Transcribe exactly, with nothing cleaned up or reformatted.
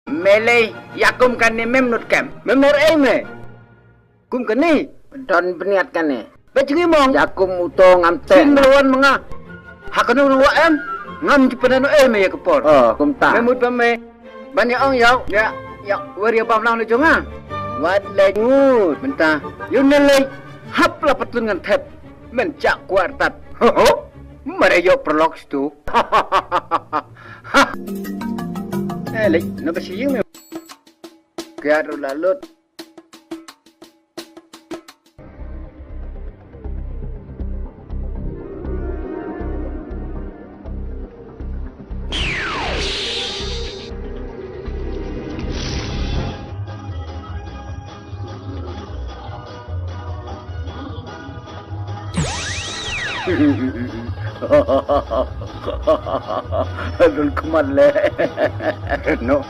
Me lei, ïa kum kane mem nud kem. Mem nud ei me. Kum kane. Don bniat kane. Ba jngi mong. Ïa kum uto ngam te. Sin melawan menga. Ha kano kano wa em. Ngam jipana no ei me ïa ka por. Oh, kumta. Me mut ba me. Ban ïa ong ïa. Ïa, ïa, wer ïa bam lang le jonga. Wat le ngut. Mynta. Yu ne lei. Hap la patun ngan thep. Men chak kuar tat. Ho ho. Mare ïa perlok stu. Eh, lei, no ba shi ïing me. Kiat ru la lut. Dul khmat le. No.